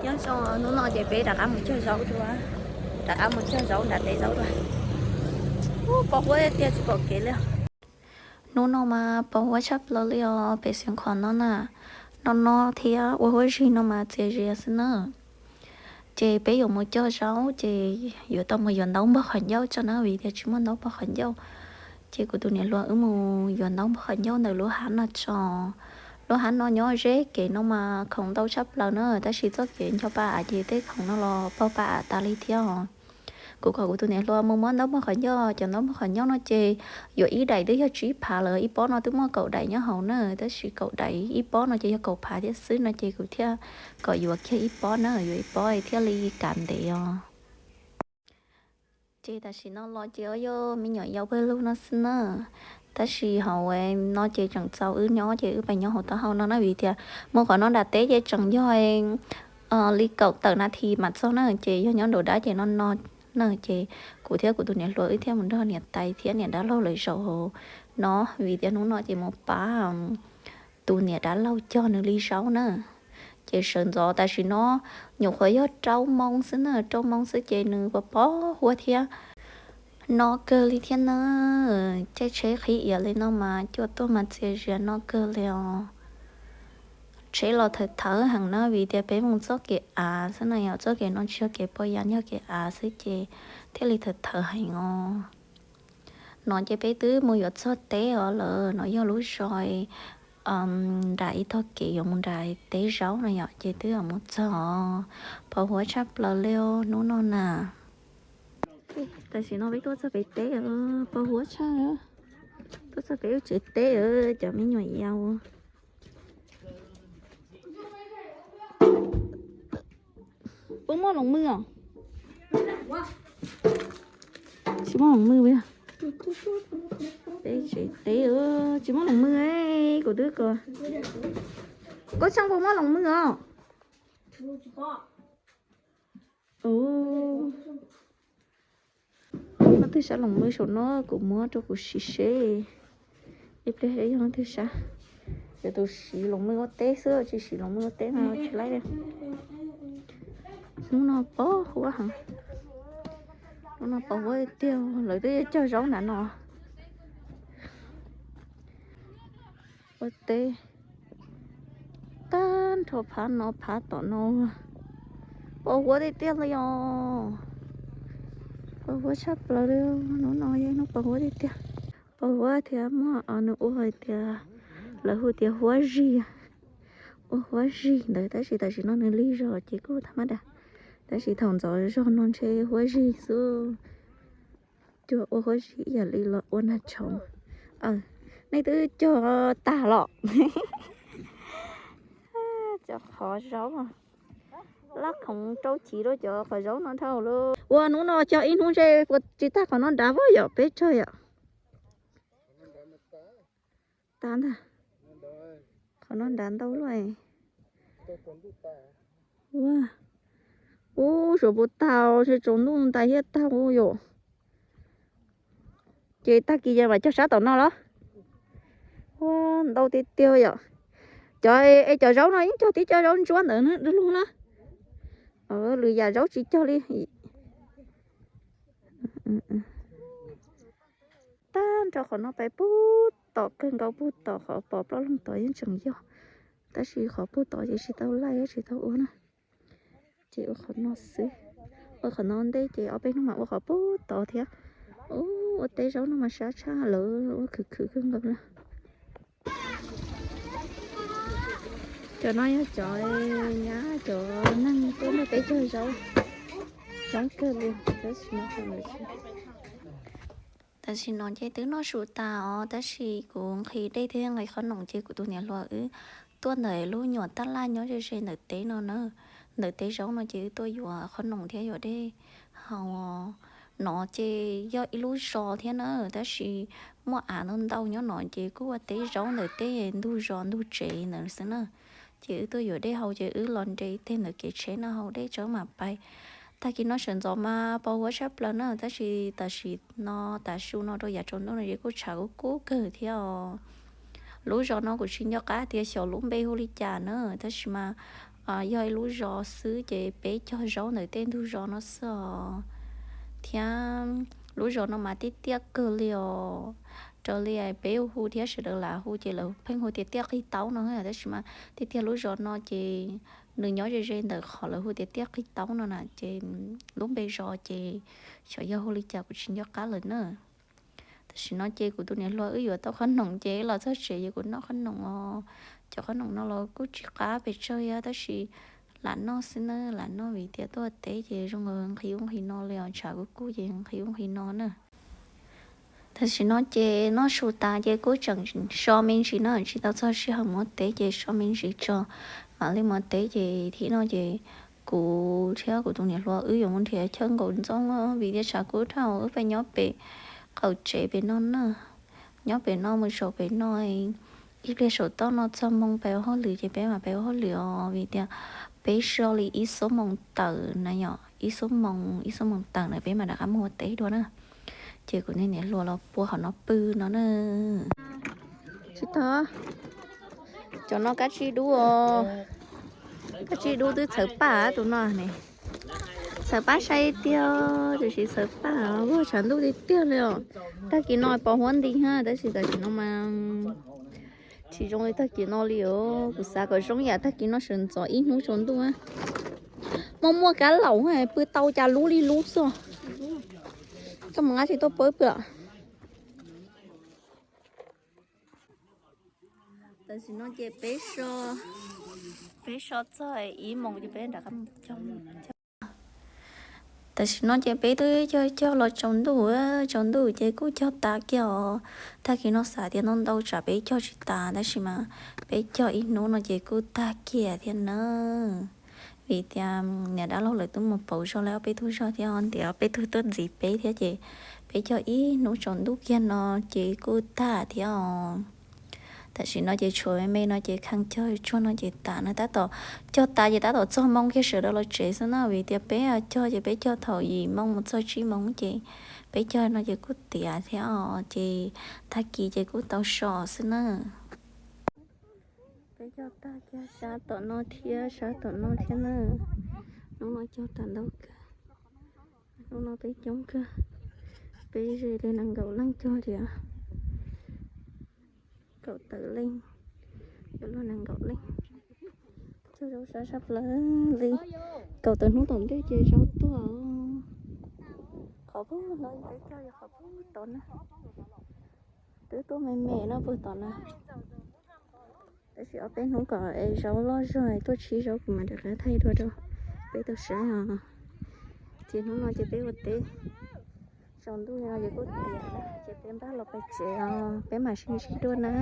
Nyob zoo, hnub no ces peb rov qab mus cog zaub dua, rov qab mus cog zaub nram teb zaub dua. Ub, pos huab tiag tiag tsis pom kev li. Hnub no mas pos huab tshaj plaws li os pem Xeev Khuam no na. No no thiab ua huab zig no mas txias zias xwb na. Ces peb yuav mus cog zaub ces yuav tau mus yuav ntaub npog qhov ncauj tso na vim tias tsis muaj ntaub npog qhov ncauj. Ces kuv tus niam hluas wb mus yuav ntaub npog qhov ncauj ntawm lub hav no tso. Lub hav no nyob ze kev no mas khoom ntau tshaj plaws na, tab sis txoj kev ncho pa av ces tej khoom no los paug pa av tas li thiab os. Kuv kom kuv tus niam hluas mus muab ntaub npog qhov ncauj, cov ntaub npog qhov ncauj no ces yuav ib daim twb yog tsib phav lawm, ib pob no twb muaj kaum daim nyob hauv na, tab sis kaum daim ib pob no ces yog kaum phav thiab xwb no ces kuv thiaj kom yuav kiag ib pob na, yuav ib pob thiaj li kav ntev os. Ces tam sim no los ces yog me nyuam yaus pawg lug no xwb na. Tab sis hauv no ces tseem txaus wb nyob ces wb pheej nyob hauv taub hau no na vim tias mus qhov no nram teb ces tseem yog li kaum tawm nas this mam txog na, ces yog nyob nraum dab ces no no na. Ces kuv thiab kuv tus niam hluas wb thiaj mus nrog niam tais thiab niam dab laug lawv zaum hauv no vim tias hnub no ces mus pab tus niam dab laug cog nws li zaub na. Ces sawv ntxov tam sim no nyuam qhuav yog rau moo xwb na, rau moo xwb ces nws pos pos huab thiab. No kawg li thiab na, caij tsheb qhib iav li no mas cua tuaj mas txias zias no kawg li os. Tsheb los thawv thawv heev na vim tias peb mus txoj kev av xwb na yom, txoj kev no tsis yog kev poj yam, yog kev av xwb ces thiaj li thawv thawv heev os. No ces peb twb mus yuav txog teb os lawm, no yog lub zos nram ib tog kev yuav mus nram teb zaub no yom, ces twb yuav mus txog. Pos huab tshaj plaws li hnub no na. Tam sim no peb tuaj txog pem teb, pos huab tshaj, tuaj txog pem lub tsev teb cov me nyuam yaus. Puas muaj loos mws os? Tsis muaj loos mws. Peb tsev teb tsis muaj loos mws, kuv twb ko. Koj tsheej puas muaj loos mws os? Leej twg saib loos mws saum no kuj muab rau kuv siv seb. Ib pliag yog leej twg saib. Yog tus siv loos mws ua teb xwb, tsis siv loos mws ua teb no tsis laib li. Hnub no pos huab heev. Hnub no pos huab tiag, lawv twb cog zaub nram no. Ua teb tag nrho phav no phav tom no. Pos huab tiag tiag li os. Pos huab tshaj plaws li, hnub no yog hnub pos huab tiag tiag. Pos huab thiab muaj nws ua hais tias, lawv hu tias huab zig, ua huab zig ntawd tab sis tam sim no nws lig zog ces kuj tha mab dam, tab sis thaum ntxov zog no ntshe huab zig xwb. Cua ua huab zig ib yam li los ua nag tshauv. Nej twb cog tag los? Cov qhov zaub, lab khoov rau chiv rau cov qhov zaub no dhau lawm. Ua hnub no cog ib hnub ntshe puas tsis tag qhov no nrad, yog peb tsawg yom? Tag ntag. Qhov no nrad ntau luaj. Ua, ub, suav puas tag, ntshe tsaus ntuj ntais thiaj tag ua yom. Ces tag kis ces mam cog sab tom no los? Ua, ntau tiag tiag yom. Cov, es cov zaub no yeej cog tib co zaub ntsuab ntawd lug los? Lwm yam zaub tsis cog li. Tag nrho qhov no pais puag tom kawg nkaus, puag tom qhov pos plaub leeg tod yeej tseem yog, tab sis qhov puag tod ces tsis tau laij tsis tau ua na. Ces ua qhov no xwb, ua qhov no ntej ces ob peb hnub mam ua qhov puag tod thiab. Ua teb zaub no mas sab tshaj, lawv ua khwv khwv kawg nkaus li. Cov no yog cov nyab cov neeg tuaj nrog peb cog zaub, coob kawg li. Tam sim no ces twb noj su tas os, tab sis kuv nqhis dej thiab nqhis qhob noom ces kuv tus niam hluas wb tuaj ntawm lub nyuam tab laj nyob ze ze ntawm teb no na, ntawm teb zaub no ces wb tuaj yuav qhob noom thiab yuav dej haus. No ces yog ib lub zos thiab na, tab sis muaj av ntau ntau nyob no ces kuj ua teb zaub ntawm tej ntug zos ntug tsev ntawd xwb na. Ces wb tuaj yuav dej haus ces wb los nres teg ntawm kev tsheb no haus dej tso mam pais. Tag kis no sawv ntxov mas pos huab tshaj plaws na, tab sis tam sim no tav su no rau yav tsaus ntuj no ces kuj tshav kub kub kawg thiab os. Lub zos no kuv tsis nco qab tias xyov lub npe hu li cas na, tab sis mas yog ib lub zos xwb ces peb cog zaub ntawm tej ntug zos no xwb os. Thiab lub zos no mas tiaj tiaj kawg li os. Raws li peb hu thiab sawv daws lam hu ces lawv pheej hu tias Tiaj Qig Taub no, tab sis mas tiag tiag lub zos no ces nws nyob ze ze ntawm qhov lawv hu tias Tiaj Qig Taub no na, ces lub npe zos ces xyov yog hu li cas kuv tsis nco qab lawm na. Tam sim no ces kuv tus niam hluas wb yuav tau qhob noom ces los txog tsev ces kuv noj qhob noom os. Cov qhob noom no los kuj tsis qab pes tsawg thiab tab sis lam noj xwb na, lam noj vim tias tuaj teb ces zoo nqhis ub nqhis no li os, tshav kuj kub ces nqhis ub nqhis no na. Tam sim no ces noj su tas ces kuj tseem so me ntsis no, tsis tau txog sij hawm mus teb ces so me ntsis tso mam li mus teb ces thib no ces kuv thiab kuv tus niam hluas wb yuav mus nrhiav chaw nkaum ntxoov vim tias tshav kub dhau, wb pheej nyob pem qaum tsev pem no na. Nyob pem no mus zaum pem no, ib pliag saum toj no txog moo peb ua hauj lwm ces peb mam peb ua hauj lwm os vim tias peb so li ib xuab moos tawm na yom, ib xuab moos, ib xuab moos tawm na peb mam rov qab mus ua teb dua na. Ces kuv niam hluas los pua hauv no pw no na. Tsis tau, cov no kab tsib dub os. Kab tsib dub twb txhawv paj tus no ne. Txhawv paj sai tiag, tiam sis txhawv paj vag tshav ntuj tiag tiag li os. Tag kis no pos huab nti ha, tab sis tam sim no mas tsis zoo li tag kis no li os. Kuv xav kom zoo yam tag kis no sawv ntxov ib hnub tsaus ntuj. Muaj muaj kab laum pw tau cas lub li lub xwb. Koj mus nqa tsis tuaj pab pw. Tam sim no ces peb so, peb so txog ib moos ces peb rov qab mus cog. Tam sim no ces peb twb cog cog los tsaus ntuj, tsaus ntuj ces kuj cog tas kiag os. Tag kis no xav tias ntau ntau tsam peb cog tsis tas tab sis mas peb cog ib hnub no ces kuj tag kiag thiab na. Vim tias niam dab laug lawv twb mus pauv zog lawm ob peb tug zog thiab, ntiav ob peb tug tuaj ntxiv peb thiab ces peb cog ib hnub tsaus ntuj kiag no ces kuj tag thiab os. Tam sim no ces tshuav me me no ces kheev cog tsuag no ces tas na, tab tom cog tas ces tab tom txog moo kiag sawv daws los tsev xwb na, vim tias peb cog ces peb cog thaum yim moo mus txog tsib moo ces peb cog no ces kuj tiav thiab os, ces tag kis ces kuj tau so xwb na. Peb cog tag kiag sab tom no thiab sab tom no thiab na. Hnub no cog tas ntau kawg, hnub no peb coob kawg, peb ze li nees nkaum leej cog tias kaum tawm leej, yuav luag nees nkaum leej. Cog zaub sab sab plaws li, kaum tawm hnub tom ntej ces zaub tuaj. Qhov pug no peb cog yog qhov pug tom na, twb tuaj me me no puag tom na. Tab sis ob peb hnub kom es zaub loj zog tuaj tshib zaub kuv mam rov qab thaij dua rau peb tau saib os. Ces hnub no ces peb ua teb tsaus ntuj no ces kuj tiav na, ces peb npaj los pais tsev os, peb mam sib ntsib dua na.